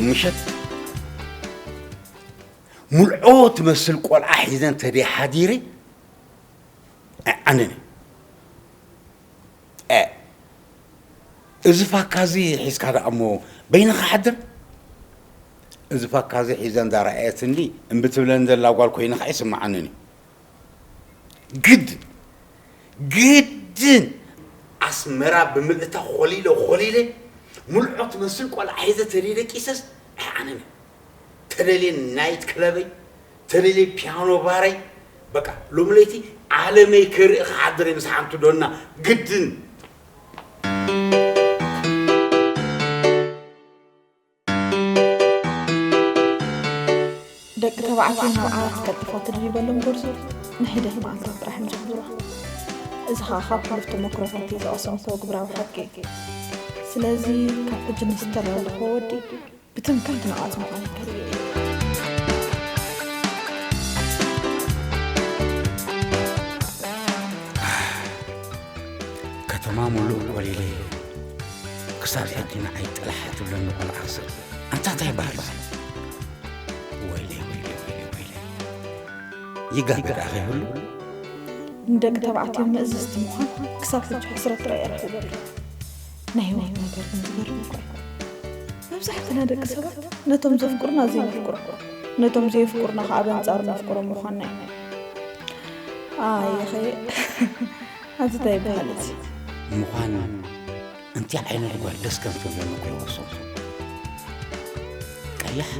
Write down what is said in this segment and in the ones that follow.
ምሸት ሙልዖ ትመስል ቆልዓ ሒዘን ተደይ ሓዲረ። ኣነኒ እዚ ፋካ እዚ ሒዝካ ደኣ እሞ በይንኻ ሓድር። እዚ ፋካ እዚ ሒዘ እንዳ ረኣየትኒ እምቢ ትብለኒ ዘላ ጓል ኮይነ ከዓ ይስምዓንኒ። ግድን ግድን ኣስመራ ብምልእታ ኾሊለ ኾሊለ ሙልዖ ትመስል ቆልዓ ሒዘ ተደይ ደቂሰስ ኣይዓነኒ። ተደልየ ናይት ክለበይ፣ ተደልየ ፒያኖ ባረይ፣ በቃ ሎሚ ለይቲ ዓለመይ ክርኢ ክሓድር እየ ምስ ሓንቲ ዶና። ግድን። ደቂ ተባዕትዮ ናብ ዓራት ቀልጥፋ ትድይበሎም ጎርዞ ንሒደት መዓልታት ጥራሕ እዮም ዘኽብሩ። እዚ ኸዓ ካብ ሕሉፍ ተመክሮታተይ ዝቐሰምክዎ ግብራዊ ሓቂ እዩ። ስለዚ ካብ ሕጂ ንዝተላለኹዎ ወዲ ብትምክሕቲ ንቓጽ ምዃነይ ከርእዮ እየ። ከተማ ሙሉእ ኮሊለ ክሳብ ሕጂ ንዓይ ጥላሕ ትብለኒ ቆልዓ ክስእ ኣንታ እንታይ ባህል እዚ? ወይለይ ወይለይ ወይለይ ወይለይ ይጋገ ደኣ ከይህሉ። ንደቂ ተባዕትዮ ምእዝዝቲ ምዃን ክሳብ ሕጂ ሕስረት ጥራይ እየ ረኺበሉ። ናይ ህይወት ነገር ግን ዝገርም እኮ እዩ። መብዛሕትና ደቂ ሰባት ነቶም ዘፍቅሩና ዘይነፍቅሮም፣ ነቶም ዘየፍቅሩና ከዓ በንጻሩ ነፍቅሮም ምዃንና እዩ። ኣየኸ ኣዚ እንታይ ይበሃል እዚ? ምዃን እንታይ ዓይነት ጓል ደስ ከም ትብለኒ እኮ ይወስን። ቀያሕ፣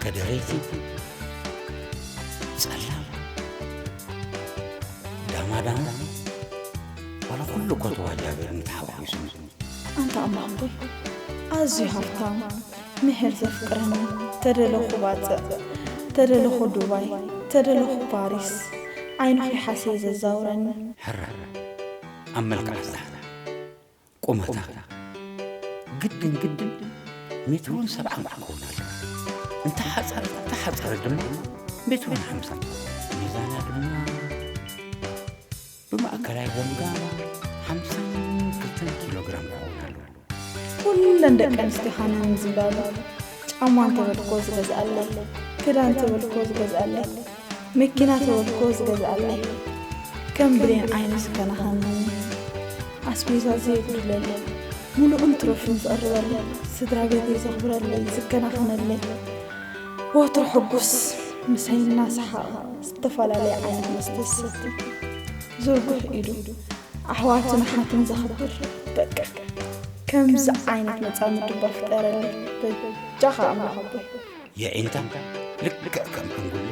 ከደረይቲ፣ ጸላም፣ ዳማ ዳማ፣ ዋላ ኩሉ እኮ ተዋጃቢርኒ ተሓዋዊሱኒ። ኣንታ ኣምላኽ ኣቦይ ኣዝዩ ሃፍታም፣ ምሒር ዘፍቅረኒ፣ ተደለኹ ባጽዕ፣ ተደለኹ ዱባይ፣ ተደለኹ ፓሪስ፣ ዓይኑ ከይሓሰየ ዘዛውረኒ። ሕራይ ኣብ መልክዓ ዝሓ ቁመታ ግድን ግድን ሜትሮን ሰብዓን ክኸውን ኣለዎ። እንተ ሓጸረ እንተ ሓጸረ ድማ ሜትሮን ሓምሳን፣ ሚዛና ድማ ብማእከላይ ገምጋም ሓምሳን ክልተን ኪሎ ግራም ክኸውን ኣለዎ። ኩለን ደቂ ኣንስትዮኻ ነን ዝብላሉ ጫማ እንተበልክዎ ዝገዝኣለይ፣ ክዳን እንተበልክዎ ዝገዝኣለይ፣ መኪና እንተበልክዎ ዝገዝኣለይ፣ ከም ብሌን ዓይኑ ዝከናኸነኒ፣ ኣስቤዛ ዘየጉድለለይ፣ ምሉእን ትሩፍን ዘቕርበለይ፣ ስድራ ቤተይ ዘኽብረለይ፣ ዝከናኸነለይ፣ ወትሩ ሕጉስ ምሳይ እናሰሓቐ ዝተፈላለየ ዓይነት መስተ ዝሰቲ፣ ዝርጉሕ ኢዱ ኣሕዋትን ኣሓትን ዘኽብር፣ በቃ ከምዚ ዓይነት መጻምዲ እባ ፍጠረለይ በጃኻ ኣምላኽ ኣቦይ። የዒንታ ልክዕ ከም ሕንጉሊ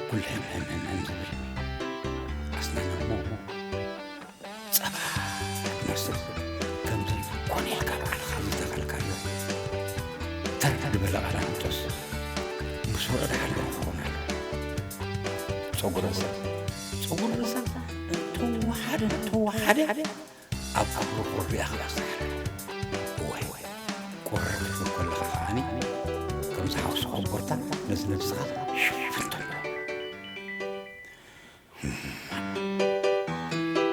ጉልሕም ሕም ሕም ሕም ዝብል ኣስናና እሞ ጸባ ትመስል። ከምዚ ኮነ ኢልካ ባዕልኻ ዝተኸልካዮ ተር ዝበለ ቃላሚጦስ ምስ ውዑይ ደሓን ክኸውን ኣለዎ። ጸጉሪ ርእሳ ጸጉሪ ርእሳ እንተወሓደ እንተወሓደ ኣብ ኣፍሮ ቁርቢኣ ክበጽሕ። እዋይ ቁርር ክትብል ከለኻ ከዓኒ ከምዚ ሓውሲ ኮቦርታ ነዚ ነብስኻ ሽፍን ተብሎ።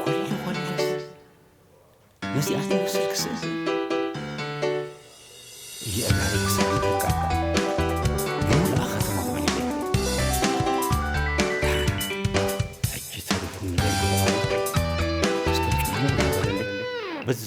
ኮለ ኮለስ ነዚኣ ትመስል ክስእን የእጋሪ ክሳብ ይበቃ ብምሉኣ ከተማ ኮሊለ። ሕጂ ተሪፉኒ ዘሎ ከባቢ እስከ ጭምር ዝበለለይ በዚ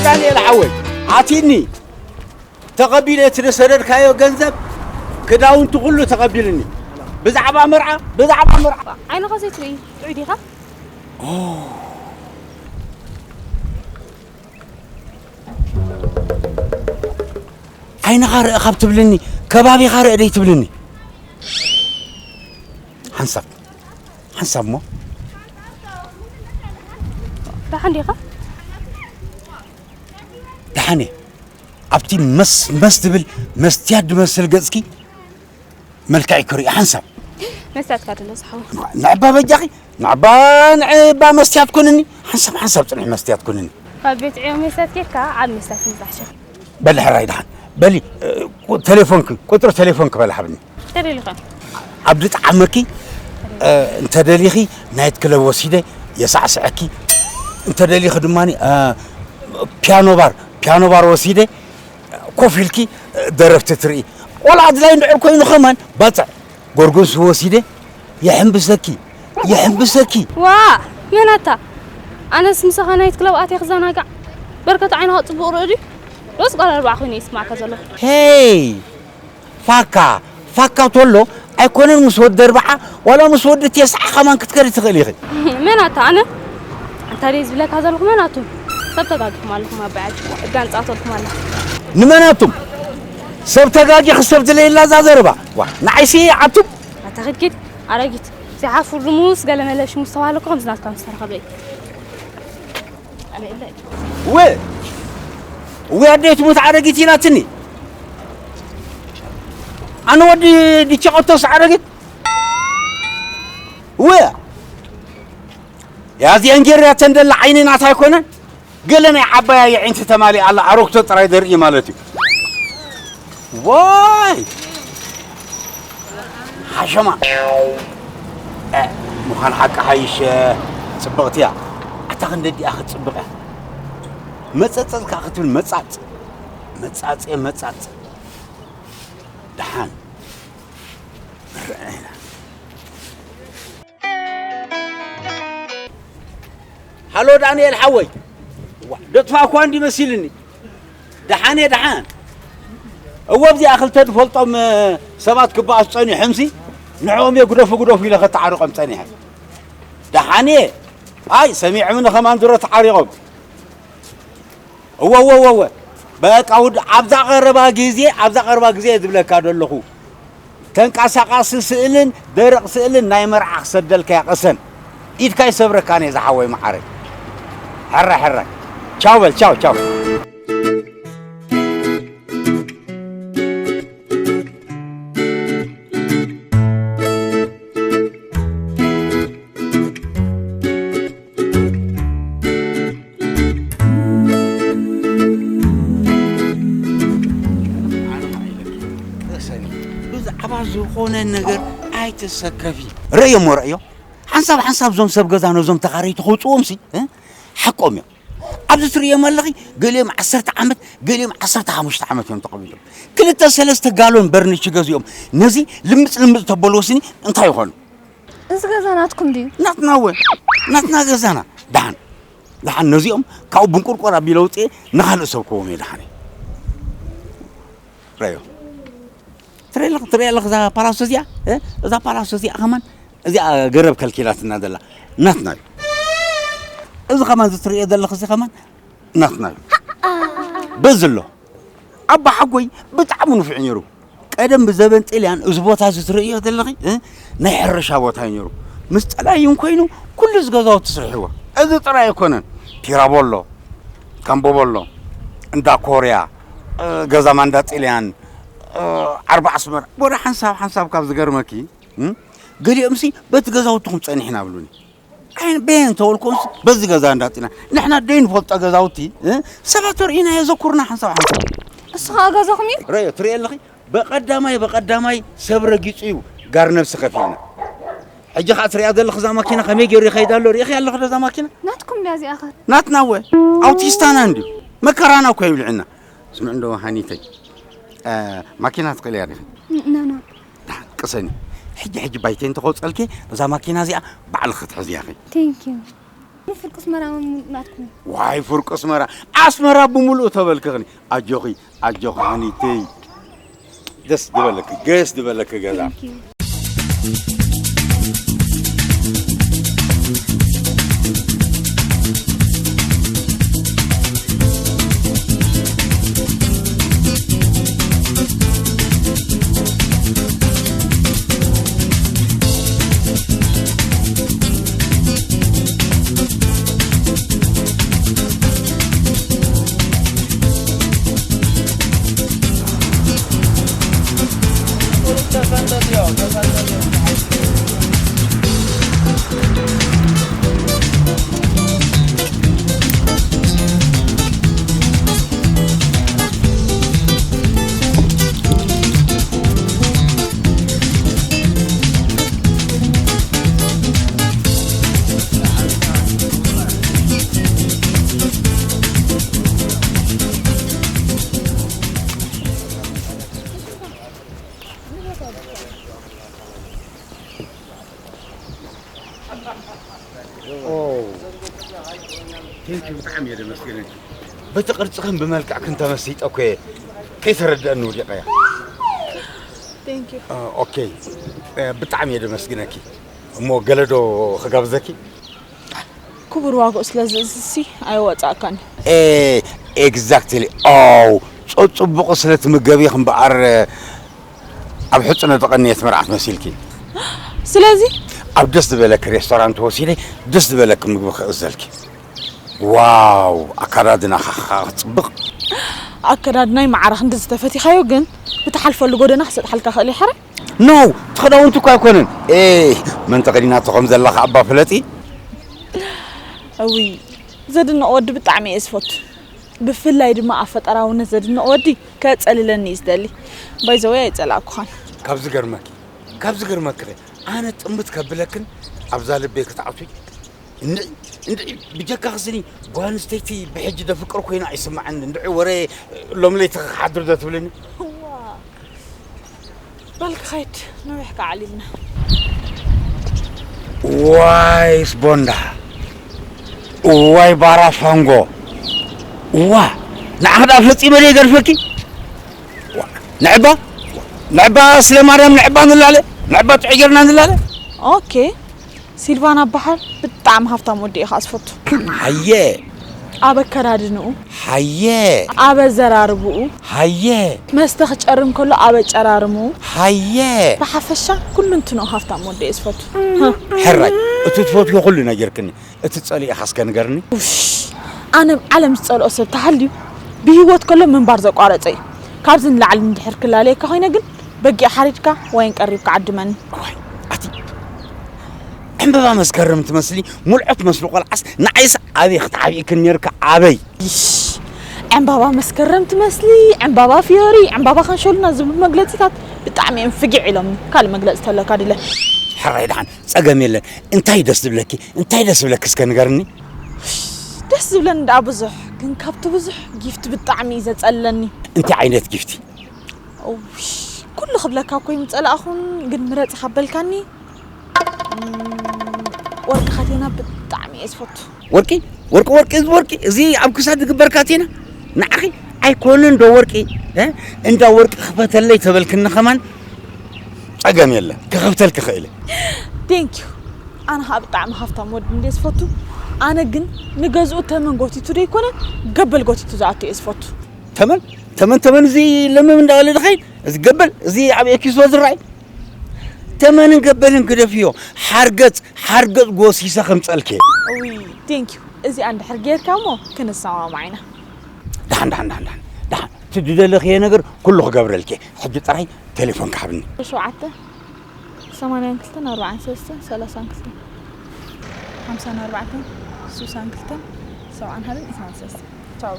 ዳንኤል ሓወይ፣ ኣቲኒ ተቐቢለ እቲ ዝሰደድካዮ ገንዘብ፣ ክዳውንቲ ኩሉ ተቐቢልኒ። ብዛዕባ መርዓ፣ ብዛዕባ መርዓ። ዓይንኻ ዘይትርኢ ጥዑይ ዲኻ? ዓይንኻ ርእ ካብ ትብልኒ፣ ከባቢኻ ርእ ደይ ትብልኒ? ሓንሳብ፣ ሓንሳብ እሞ። ደሓን ዲኻ? ደሓን እየ። ኣብቲ መስ፣ መስ ትብል መስትያት ዝመስል ገጽኪ መልክዕ ክርኢ ሓንሳብ። መስትያትካ ደሎ ዝሓወይ። ንዕባ በጃኺ፣ ንዕባ፣ ንዕባ መስትያት ኩንኒ። ሓንሳብ፣ ሓንሳብ ጽንሒ መስትያት ኩንኒ። ካብ ቤት ዕዮ መስትያት ጌርካ ዓቢ መስትያት ምጻሕ ሸፍ። በሊ ሕራይ ደሓን። በሊ፣ እ፣ ቁ-፣ ቴሌፎንኪ፣ ቁጽሪ ቴሌፎንኪ በሊ ሓብኒ። ተደሊኻ? ኣብ ዝጠዓመኪ፣ እ፣ እንተደሊኺ ናይት ክለብ ወሲደ የሳዕስዐኪ። እንተደሊኺ ድማ፣ እ፣ ፒያኖ ባር፣ ፒያኖ ባር ወሲደ ኮፍ ኢልኪ ደረፍቲ ትርኢ። ቆልዓ ኣድላይ እንድዕር ኮይኑ ኸማን ባጽዕ ጎርጎንሱ ወሲደ የሕምብሰኪ፣ የሕምብሰኪ። ዋ፣ መን ኣታ? ኣነስ ምሳኻ ናይት ክለብ ኣትየ ክዘናጋዕ። በርከት ዓይንኻ ጽቡቕ ርኡ ድዩ? ዶስ ጓል ኣርባዓ ኮይኑ ይስማዕካ ዘሎ? ሄይ፣ ፋካ፣ ፋካ ተሎ ኣይኮነን ምስ ወዲ ኣርባዓ፣ ዋላ ምስ ወዲ ተስዓ ኸማን ክትከዲ ትኽእል ኢኺ። መን ኣታ ኣነ? እንታይ ደይ ዝብለካ ዘለኹ መን ኣቱም? ሰብ ተጋጊኹም ኣለኹም ኣባይ ዓዲ። እዳ ኣንጻእተልኩም ኣላ። ንመን ኣቱም? ሰብ ተጋጊኺ ሰብ ዝለየላ እዛ ዘረባ። ዋ፣ ንዓይሲ ኣቱም። ኣታ ኺድ ኪድ፣ ኣረጊት። ዘይሓፍር ድሙስ ገለ መለ ሽሙ ዝተባህለ እኮ ከምዚ ናትካ ምስ ተረኸበ እዩ። ኣነ እለ። እወ፣ እወ ኣደይ ትሙት ኣረጊት ኢላትኒ። ኣነ ወዲ ዲቸቐቶስ ኣረጊት። እወ፣ ያዚአን ጌርያተን ደላ ዓይኒ ናታ ኣይኮነን። ገለ ናይ ዓባያ የዒንቲ ተማሊኣ ኣላ፣ ኣሮግቶ ጥራይ ደርኢ ማለት እዩ። ዋይ! ሓሸማ! እ፣ ምዃን ሓቂ ሓይሽ፣ እ፣ ጽብቕቲ እያ። ኣታ ክንደዲኣ ክትጽብቕ እያ። መጸጸጽ ከኣ ክትብል መጻጽ። መጻጽ እየ፣ መጻጽ። ደሓን። ንረኣየና። ሃሎ ዳንኤል ሓወይ። ዋ፣ ደጥፋእኳ እንዲ መሲልኒ። ደሓን እየ፣ ደሓን። እወ፣ ኣብዚኣ ክልተ ዝፈልጦም፣ እ፣ ሰባት ክበኣሱ ጸኒሖምሲ፣ ንዕኦም እየ ግደፉ፣ ግደፉ ኢለ ከተዓርቖም ጸኒሐ። ደሓን እየ። ኣይ፣ ሰሚዖምኒ ከማን ድሮ ተዓሪቖም። እወ፣ እወ፣ እወ፣ እወ። በቃ ውድ-፣ ኣብዛ ቀረባ ግዜ፣ ኣብዛ ቀረባ ግዜ እየ ዝብለካ ዘለኹ። ተንቀሳቓሲ ስእልን ደረቕ ስእልን ናይ መርዓ ክሰደልካ እየ፣ ቅሰን። ኢድካ ይሰብረካን እየ ዝሓወይ መዓረይ። ሕራይ፣ ሕራይ። ቻው በል፣ ቻው፣ ቻው። ብዛዕባ ዝኾነ ነገር ኣይትሰከፊ። ረእዮ እሞ ረእዮ። ሓንሳብ ሓንሳብ እዞም ሰብ ገዛ ነዞም ተኻረይቲ ከውፅዎም ሲ፣ እ? ሓቆም እዮም። ኣብዚ ትርእዮም ኣለኺ፣ ገሊኦም ዓሰርተ ዓመት፣ ገሊኦም ዓሰርተ ሓሙሽተ ዓመት እዮም ተቐሚጦም። ክልተ ሰለስተ ጋሎን በርኒች ገዚኦም ነዚ ልምፅ ልምፅ ተበልዎ ስኒ እንታይ ይኾኑ? እዚ ገዛ ናትኩም ድዩ? ናትና ወ-፣ ናትና ገዛና። ደሓን፣ ደሓን ነዚኦም ካብኡ ብንቁርቆር ኣቢለ ኣውፅኤ ንኻልእ ሰብ ክህቦም እየ ደሓን። ረዮ። ትርኢ ኣለኽ፣ ትርኢ ኣለኽ እዛ ፓላሶ እዚኣ? እ? እዛ ፓላሶ እዚኣ ኸማን፣ እዚኣ ገረብ ከልኪላትና ዘላ ናትና እዩ። እዚ ኸማን፣ እዚ ትርእዮ ዘለኽ እዚ ኸማን ናትና እዩ። በዚ ኣሎ። ኣባ ሓጎይ ብጣዕሚ ንፉዕ ነይሩ። ቀደም ብዘበን ጥልያን እዚ ቦታ እዚ ትርእዮ ዘለኺ፣ እ፣ ናይ ሕርሻ ቦታ እዩ ነይሩ። ምስ ጠላይን ኮይኑ ኩሉ እዚ ገዛውቲ ስርሕዎ። እዚ ጥራይ ኣይኮነን። ቲራቦሎ፣ ካምቦቦሎ፣ እንዳ ኮርያ፣ እ፣ ገዛ ማንዳ ጥልያን፣ እ፣ ዓርቢ ኣስመራ። ወደ ሓንሳብ ሓንሳብ ካብ ዝገርመኪ፣ እ፣ ገሊኦምሲ በቲ ገዛውትኹም ጸኒሕና ብሉኒ። ኣይ፣ በየን ተበልኩምስ በዚ ገዛ እንዳጢና። ንሕና ደይ ንፈልጦ ገዛውቲ፣ እ? ሰባት ተርእዩና የዘኩርና ሓንሳብ ሓንሳብ። እሱ ኸኣ ገዛኹም እዩ? ረዮ፣ ትርእየ ኣለኺ? በቐዳማይ፣ በቐዳማይ ሰብ ረጊጹ እዩ ጋር ነብሲ ከፊልና። ሕጂ ኸኣ ትርእያ ዘለኺ እዛ ማኪና ከመይ ገይሩ ይኸይድ ኣሎ? ርኢኺ ኣለኺ ዶ እዛ ማኪና? ናትኩም ድያ እዚኣ ኸ? ናትና እወ። ኣውቲስታና እንድዩ። መከራና እኮ የብልዕና። ስምዕ እንዶ ሃኒተይ። እ፣ ማኪና ትኽእልያ ዲኺ? ን-፣ ኖ፣ ኖ። ደሓን ቅሰኒ። ሕጂ፣ ሕጂ ባይተይ እንተኸውጸልኪ፣ እዛ ማኪና እዚኣ ባዕልኺ ክትሕዝያ ኢኺ። Thank you። ፍርቂ ኣስመራ ናትኩም። ዋይ ፍርቂ ኣስመራ፣ ኣስመራ ብምሉኡ ተበልክኽኒ። ኣጆኺ ኣጆኺ ሃኒተይ፣ ደስ ዝበለኪ ደስ ዝበለኪ ገዛ። ቴንኪ፣ ብጣዕሚ እየ ደመስግነኪ። በቲ ቅርፅኽን ብመልክዕክን ተመሲጠ እኮ እየ። ከይተረድአኒ ውዲቐያ። ቴንኪ። ኦኬ፣ ብጣዕሚ እየ ደመስግነኪ። እሞ ገለዶ ክጋብዘኪ? ክቡር ዋግኡ ስለ ዝእዝዝሲ ኣይወጻእካን። ኤግዛክትሊ። ኦው፣ ጾጽቡቑ ስለ ትምገቢ እምበኣር ኣብ ሕጽኖ ዝቐነየት መርዓት መሲልኪ። ስለዚ ኣብ ደስ ዝበለኪ ሬስቶራንት ወሲደ ደስ ዝበለኪ ምግቢ ክእዘልኪ። ዋው፣ ኣከዳድናኻ ክጽብቕ። ኣከዳድናይ ማዕረ ክንዲ ዝተፈቲኻዮ ግን ብትሓልፈሉ ጎደና ክሰጥሓልካ ክእል ይሓረ። ኖ፣ ትኽዳውንቲ እኳ ኣይኮነን። ኤ፣ መን ተኸዲናቶ ከም ዘላ ከኣ እባ ፍለጢ። እውይ፣ ዘድንቕ ወዲ ብጣዕሚ እየ ዝፈቱ። ብፍላይ ድማ ኣብ ፈጠራውነት ዘድንቕ ወዲ ከጸልለኒ እዩ ዝደሊ። ባይዘወይ ኣይጸላእኩኻን። ካብ ዝገርመኪ፣ ካብ ዝገርመኪ፣ ኣነ ጥምት ከብለክን ኣብዛ ልበይ ክትኣትዊ እንድዒ እንድዒ ብጀካ ክስኒ ጓል ኣንስተይቲ ብሕጂ ደፍቅር ኮይና ኣይስማዕን። እንድዒ ወረ ሎም ለይቲ ክሓድር ዶ ትብልኒ? በል ክኸይድ ነዊሕ ከዓሊልና። ዋይ ስቦንዳ፣ ዋይ ባራ ፋንጎ፣ ዋ ንዓኽ ደኣ ፈጺመ ደይገድፈኪ። ንዕባ ንዕባ ስለ ማርያም ንዕባ ንላለ፣ ንዕባ ጥዑይ ጌርና ንላለ። ኦኬ። ሲልቫና በሓር ብጣዕሚ ሃፍታም ወዲ ኢኻ ዝፈቱ። ሃየ ኣብ ኣከዳድንኡ፣ ሃየ ኣብ ኣዘራርብኡ፣ ሃየ መስተ ክጨርም ከሎ ኣብ ኣጨራርምኡ፣ ሃየ። ብሓፈሻ ኩሉ እንትንኡ ሃፍታም ወዲ እየ ዝፈቱ። ሕራይ፣ እቲ ትፈትዮ ኩሉ ነጊርክኒ፣ እቲ ትጸልኢኻስ ከ ንገርኒ። ውሽ፣ ኣነ ኣብ ዓለም ዝጸልኦ ሰብ ተሃልዩ ብህይወት ከሎ ምንባር ዘቋረጸ እዩ። ካብዚ ንላዕሊ እንድሕር ክላለየካ ኮይነ ግን በጊዕ ሓሪድካ ወይን ቀሪብካ ዓድመኒ። ዋይ ኣቲ ዕምበባ መስከረም ትመስሊ፣ ሙልዖት መስሊ ቆልዓስ፣ ንዓይስ ኣበይ ክትዓብኢክን ነርካ ኣበይ? ይሽ ዕምባባ መስከረም ትመስሊ፣ ዕምባባ ፍዮሪ፣ ዕምባባ ካንሸሉና ዝብሉ መግለጺታት ብጣዕሚ እዮም ፍጊዕ ኢሎምኒ። ካልእ መግለጺ ተለካ ድለ። ሕራይ ደሓን ጸገም የለን። እንታይ ደስ ዝብለኪ እንታይ ደስ ዝብለኪ እስከ ንገርኒ። ደስ ዝብለኒ ደኣ ብዙሕ ግን ካብቲ ብዙሕ ጊፍቲ ብጣዕሚ እዩ ዘጸለኒ። እንታይ ዓይነት ጊፍቲ? ኩሉ ክብለካ እኮ ይምጸላእኹን ግን ምረጽ ካብ በልካኒ ወርቂ ካቴና ብጣዕሚ እየ ዝፈቱ። ወርቂ ወርቂ ወርቂ እዚ ወርቂ እዚ ኣብ ክሳድ ዝግበር ካቴና ንዓኺ ኣይኮነን ዶ ወርቂ? እንዳ ወርቂ ክፈተለይ ተበልክኒ ከማን ጸገም የለን ክኸፍተልኪ ክእል። ቴንክ ዩ። ኣነ ከዓ ብጣዕሚ ሃፍታም ወዲ እንደ ዝፈቱ ኣነ ግን ንገዝኡ ተመን ጎቲቱ ደይኮነ ገበል ጎቲቱ ዝኣቱ እየ ዝፈቱ። ተመን ተመን ተመን እዚ ለምም እንዳበለ ድኸይድ እዚ ገበል እዚ ኣብ ኤኪሶ ዝረኣይ ተመንን ገበልን ግደፍዮ። ሓርገጽ ሓርገጽ ጎሲሰ ከምጸልኪ። እውይ ቴንክ ዩ። እዚኣ እንድሕር ጌርካ እሞ ክንሰማማዕ ኢና። ደሓን ደሓን ደሓን ደሓን ደሓን እቲ ዝደለኽዮ ነገር ኩሉ ክገብረልኪ። ሕጂ ጥራይ ቴሌፎንኪ ሃብኒ። ሸውዓተ ሰማንያን ክልተን ኣርባዓን ሰለስተን ሰላሳን ክልተን ሓምሳን ኣርባዕተን ስሳን ክልተን ሰብዓን ሓደን ኢሳን ሰለስተን ቻው።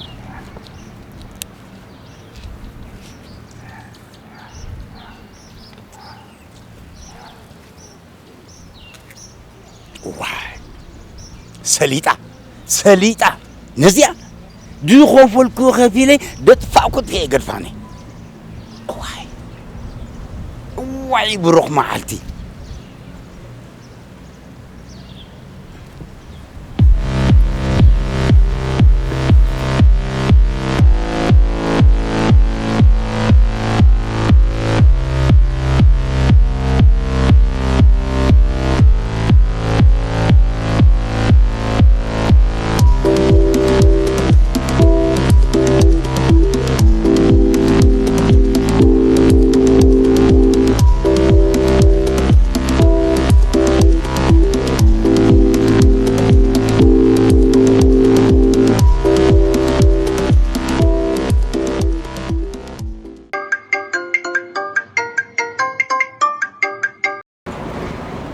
ዋይ ሰሊጣ ሰሊጣ ነዚኣ ዝኸፈልኩ ከፊለ ደጥፋእኩ ጥየ ገድፋኒ። እዋይ እዋይ ብሩኽ መዓልቲ።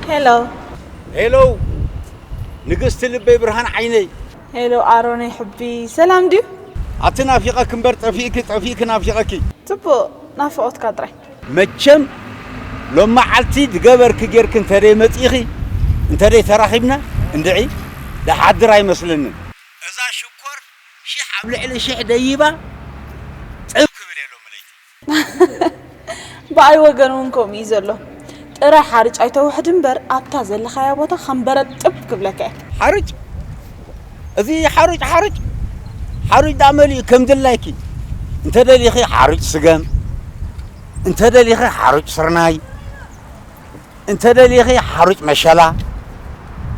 ሄሎ። ሄሎ ንግስቲ ልበይ ብርሃን ዓይነይ። ሄሎ ኣሮነይ ሕቢ፣ ሰላም ድዩ? ኣቲ ናፊቐኪ እምበር ጠፊእኪ፣ ጠፊእኪ ናፊቐኪ። ጽቡቕ፣ ናፍቖትካ ጥራይ። መቸም ሎም መዓልቲ ዝገበርኪ ጌርኪ እንተደይ መጺእኺ፣ እንተደይ ተራኺብና እንድዒ፣ ደሓድር ኣይመስለንን። እዛ ሽኮር ሽሕ ኣብ ልዕሊ ሽሕ ደይባ፣ ጥብ ክብል የሎ ምለይቲ። ብኣይ ወገን እውን ከምኡ እዩ ዘሎ። ጥራይ ሓርጭ ኣይተውሕድ እምበር ኣብታ ዘለኻያ ቦታ ከም በረድ ጥብ ክብለካ እየ። ሓርጭ እዚ ሓሩጭ ሓሩጭ ሓሩጭ ዳኣ መሊኡ ከም ድላይኪ፣ እንተ ደሊኺ ሓሩጭ ስገም፣ እንተ ደሊኺ ሓሩጭ ስርናይ፣ እንተ ደሊኺ ሓሩጭ መሸላ፣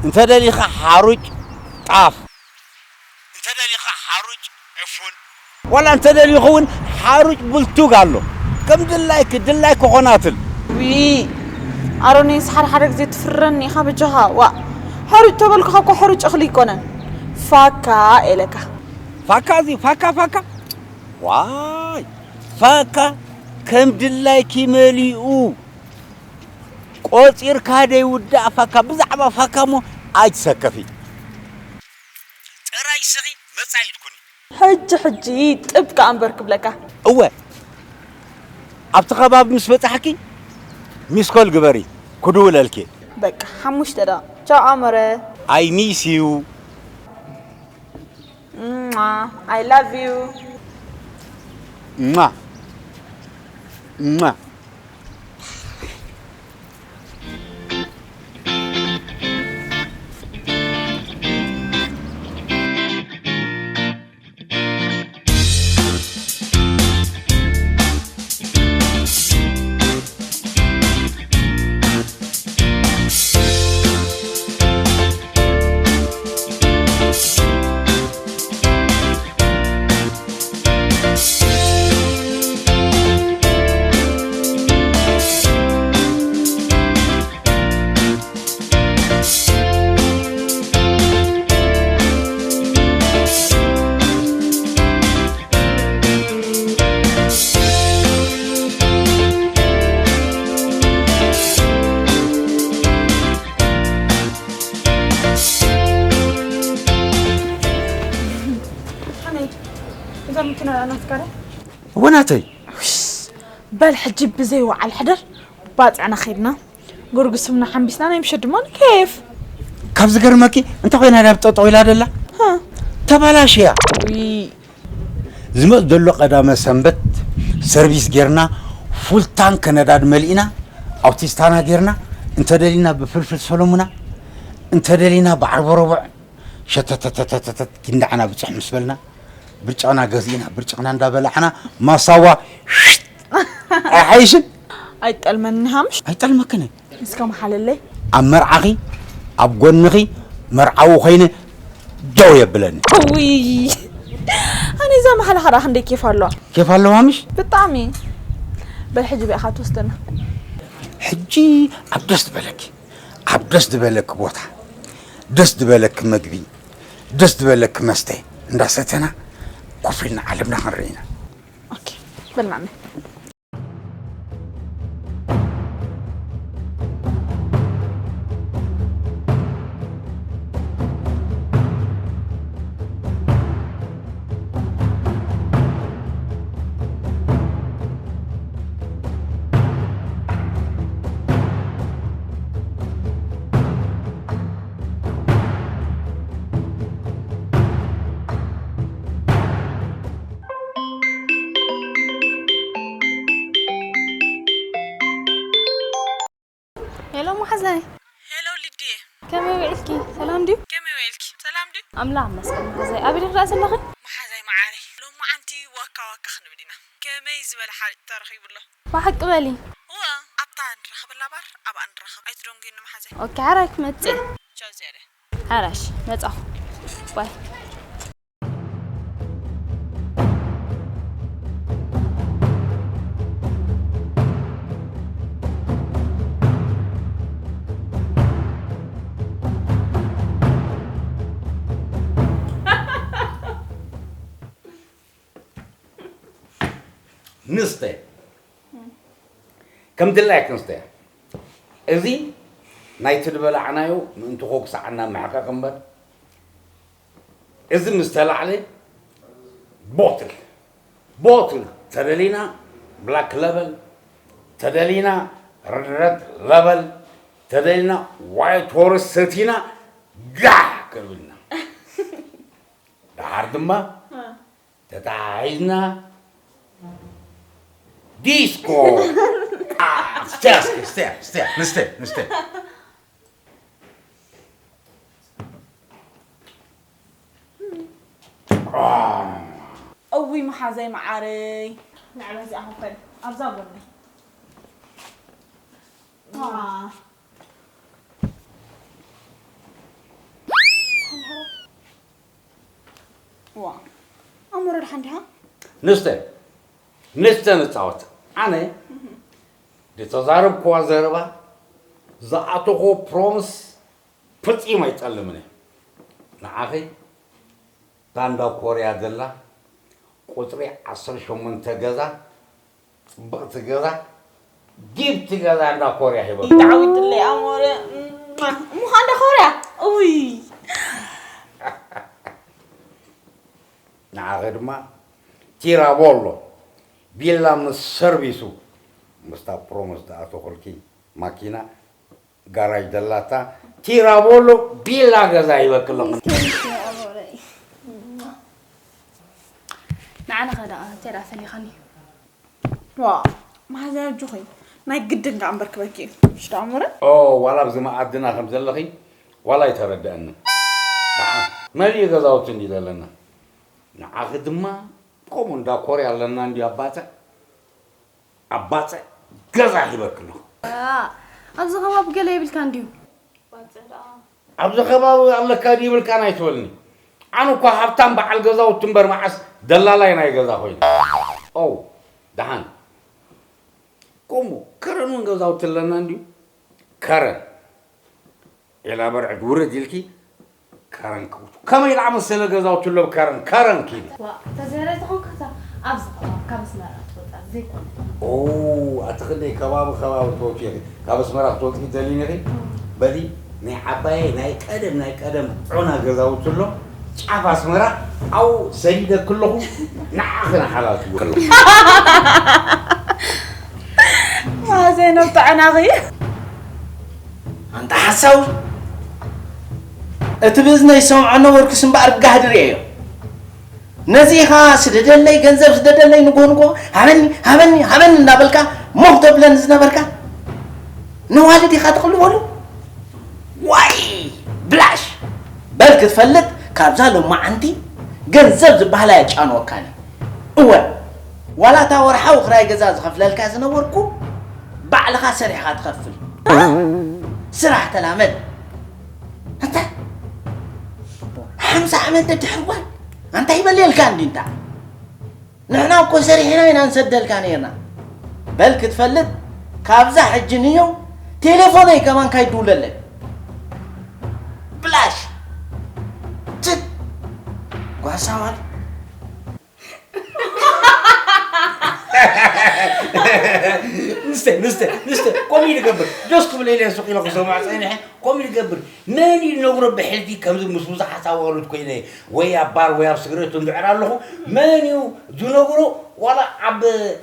እንተ ደሊኺ ሓሩጭ ጣፍ፣ እንተ ደሊኺ ሓሩጭ ዕፉን፣ ዋላ እንተ ደሊኺ እውን ሓሩጭ ብልቱግ ኣሎ። ከም ድላይኪ ድላይኪ ኮናትል። ዊ ኣሮኒ፣ ሓደ ሓደ ግዜ ትፍረኒ ኢኻ በጃኻ። ዋ፣ ሕሩጭ ተበልኩኻ እኮ ሕሩጭ እኽሊ ኣይኮነን፣ ፋካ ኤለካ። ፋካ እዚ ፋካ ፋካ ዋይ ፋካ ከም ድላይኪ መሊኡ ቆጺርካ ደይውዳእ ፋካ። ብዛዕባ ፋካ እሞ ኣይትሰከፊ። ጥራይ ስኺ መጻኢት ኩኒ። ሕጂ ሕጂ ጥብ ከኣ እምበር ክብለካ። እወ ኣብቲ ከባቢ ምስ በጻሕኪ ሚስኮል ግበሪ ክድውለልኪ። በቃ ሓሙሽተ ደቂቕ። ቻው ኣሞረ። I miss you። Mwah. I love you. Mwah. Mwah. ሓመድ፣ እዛ መኪና ናትካ ድያ? እወ ናተይ። በል ሕጂ ብዘይ ወዓል ሕደር ባፅዕና ኸይድና ጉርጉስምና ሓምቢስና ናይ ምሸት ድማ ንኬፍ። ካብ ዝገርመኪ እንታይ ኮይና ድያ ጠጠው ኢላ ደላ? ሃ፣ ተባላሽያ። ውይ፣ ዝመጽእ ዘሎ ቀዳመ ሰንበት ሰርቪስ ጌርና ፉል ታንክ ነዳድ መሊእና ኣውቲስታና ጌርና እንተደሊና ብፍልፍል ሰለሙና እንተደሊና ብዓርቦ ረቡዕ ሸተተተተተተት ጊንዳዕና ብጽሕ ምስ በልና ብርጭቕና ገዚእና ብርጭቕና እንዳበላዕና ማሳዋ ሽጥ ኣይሓይሽን? ኣይጠልመኒ ሃምሽ። ኣይጠልመክን። እስከ መሓለለይ። ኣብ መርዓኺ ኣብ ጎንኺ መርዓዊ ኮይነ ደው የብለኒ። እውይ ኣነ እዛ መሓላ ከዳ ክንደይ ኬፍ ኣለዋ። ኬፍ ኣለዋ ምሽ? ብጣዕሚ። በል ሕጂ ቢኣኻ ትወስደና። ሕጂ ኣብ ደስ ዝበለኪ ኣብ ደስ ዝበለኪ ቦታ ደስ ዝበለኪ መግቢ ደስ ዝበለኪ መስተ እንዳሰተና ኮፍ ኢልና ዓለምና ክንርኢ ኢና። ኦኬ በል ማሚ። ሄሎ መሓዛይ። ሄሎ ሊድየ። ከመይ ውዒልኪ? ሰላም ድዩ? ከመይ ውዒልኪ? ሰላም ድዩ? ኣምላኽ ይመስገን መሓዛይ። ኣበይ ዲኺ ደኣ ዘለኺ? መሓዛይ መዓረይ፣ ሎማዓንቲ ዋካ ዋካ ክንብል ኢና። ከመይ ዝበለ ሓሪጭ ተረኺቡ ኣሎ? ብሓቂ በሊ። እወ፣ ኣብታ ንራኸበላ ባር ኣብኣ ንራኸብ። ኣይትደንጉይኒ መሓዛይ። ኦኬ፣ ሓራይ ክመጽእ። ቻው ዝያደ። ሓራሽ፣ መጻኹ። ባይ። ንስተ ከም ድላይክ ንስተ። እዚ ናይቲ ዝበላዕናዮ ምእንቲ ኮክሳዕና ምሕቃቕ እምበር፣ እዚ ምስ ተላዕለ ቦትል፣ ቦትል፣ ተደሊና ብላክ ለበል፣ ተደሊና ረድ ለበል፣ ተደሊና ዋይት ሆርስ ሰቲና ጋሕ ከብልና። ደሓር ድማ ተታሒዝና ዲስኮ። አ፣ እስተ፣ እስተ፣ እስተ፣ እስተ፣ ንስተ፣ ንስተ። እውይ መሓዘይ መዓረይ። ንዕበ እዚኣ ክፈል ኣብዛ ጎኒ። ዋ። ዋ። ኣሞረ ደሓን ዲኻ? ንስተ፣ ንስተ ንጻወት። ኣነ ዝተዛረብክዋ ዘረባ፣ ዝኣተኽዎ ፕሮምስ ፍጺም ኣይጸልምን እየ። ንዓኺ እታ እንዳ ኮርያ ዘላ ቁጽሪ ዓሰርተ ሸሞንተ ገዛ፣ ጽብቕቲ ገዛ፣ ጊፍቲ ገዛ እንዳ ኮርያ ሂበ። ተዓዊትለይ ኣሞረ። እሞ ኸኣ እንዳ ኮርያ? እውይ። ንዓኺ ድማ ቲራቦሎ ቪላ ምስ ሰርቪሱ፣ ምስታ ፕሮሞስ ዝኣተኹልኪ ማኪና ጋራጅ ደላታ ቲራቦሎ ቪላ ገዛ ይበክለኹ። ንዓና ኸ ደኣ እንታይ ደኣ ፈሊኻኒ? ዋ፣ መሓዛ ኣጆኺ። ናይ ግድን ከኣ እምበር ክበኪ እዩ። ምሽ ደኣ እምበር? ኦ፣ ዋላ ኣብዚ መኣድና ከም ዘለኺ ዋላ ኣይተረድአንን። ደኣ መሊኡ ገዛውቲ እንዲ ዘለና። ንዓኺ ድማ ከምኡ እንዳ ኮርያ ኣለና እንዲ ኣባጽዕ። ኣባጽዕ ገዛ ሂበኪ ኣለኹ። ዋ፣ ኣብዚ ከባቢ ገለ የብልካ እንድዩ። ባጽዕ ደኣ። ኣብዚ ከባቢ ኣለካ ድዩ ይብልካን ኣይትበልኒ። ኣነ እኳ ሃብታም በዓል ገዛውቲ እምበር መዓስ ደላላይ ናይ ገዛ ኮይኑ። ኦ፣ ደሓን። ከምኡ ከረን እውን ገዛውቲ ኣለና እንድዩ። ከረን። ዒላ በርዕድ ውርድ ኢልኪ ከረን ክውቱ። ከመይ ዝኣመሰለ ገዛውቲ ኣሎ ከረን፣ ከረን ኪዲ። ዋ፣ ተዘይረ ዝኾንካ እታ ኣብዚ ከባቢ ካብ ኣስመራ ክትወጻ ዘይኮነ። ኦ፣ ኣቲ ክንደይ ከባቢ ከባቢ ትወጽኢ ኢኺ። ካብ ኣስመራ ክትወጽኢ ትደልይኒ ኢኺ? በሊ፣ ናይ ዓባየይ ናይ ቀደም፣ ናይ ቀደም ዑና ገዛውቲ ኣሎ። ጫፍ ኣስመራ፣ ኣብኡ ሰዲደኪ ኣለኹ። ንዓኺ ንሓላልኪ ኣለኹ። ማዘይ ነብቲ ዑናኺ። ኣንታ ሓሳዊ፣ እቲ ብእዝነይ ዝሰምዖ ነበርኩስ እምበኣር ብጋህዲ ርእየዮ። ነዚ ኢኻ ስደደለይ፣ ገንዘብ ስደደለይ፣ ንግሆ ንግሆ ሃበኒ፣ ሃበኒ፣ ሃበኒ እናበልካ ሞኽ ተብለኒ ዝነበርካ? ነዋልድ ኢኻ ትቕልበሉ? ዋይ ብላሽ! በል ክትፈልጥ፣ ካብዛ ሎማዓንቲ ገንዘብ ዝበሃል ኣየጫንወካን እዩ። እወ፣ ዋላ እታ ወርሓዊ ክራይ ገዛ ዝኸፍለልካ ዝነበርኩ፣ ባዕልኻ ሰሪሕኻ ትኸፍል። ስራሕ ተላመድ። ኣታ፣ ሓምሳ ዓመት ደድሕር ጓል፣ ኣንታ ይበልየልካ እንዲ እንታ። ንሕና እኮ ሰሪሕና ኢና ንሰደልካ ነይርና። በል ክትፈልጥ፣ ካብዛ ሕጂ ንየው ቴሌፎነይ ከማን ካይድውለለይ። ብላሽ! ትት! ጓሳ ዋል። ንስተ፣ ንስተ፣ ንስተ፣ ከምኡ ይገብር። ደስ ክብለይ ኢለ ሱቕ ኢለ ክሰምዖ ጸኒሐ። ከምኡ ይገብር። መን እዩ ዝነግሮ ብሕልፊ ከምዚ ምስ ብዙሓት ኣዋልድ ኮይነ ወይ ኣብ ባር ወይ ኣብ ስግሬት እንድዕር ኣለኹ? መን እዩ ዝነግሮ? ዋላ ኣብ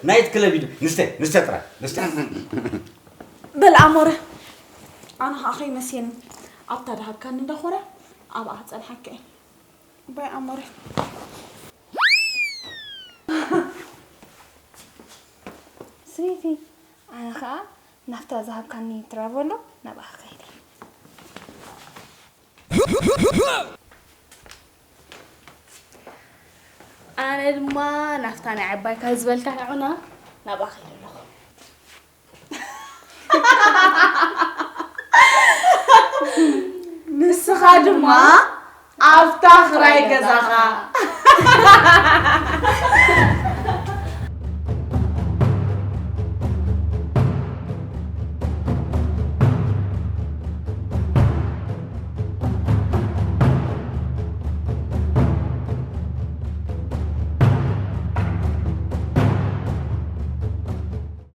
ናይት ክለብ እዩ። ንስተ፣ ንስተ ጥራይ፣ ንስተ። በል ኣሞረ፣ ኣነ ኸዓ ከይመሴኒ ኣብታ ድሃብካኒ እንዳኾረ ኣብኣ ክጸንሓካ እየ። ባይ ኣሞረ። ስዊቲ፣ ኣነ ኸዓ ናብታ ዝሃብካኒ ትራቨሎ ናብኣ ክኸይድ እየ። ኣነ ድማ ናብታ ናይ ዓባይካ ዝበልካ ዑና ናብኣ ከይደ ኣለኹ። ንስኻ ድማ ኣብታ ክራይ ገዛኻ።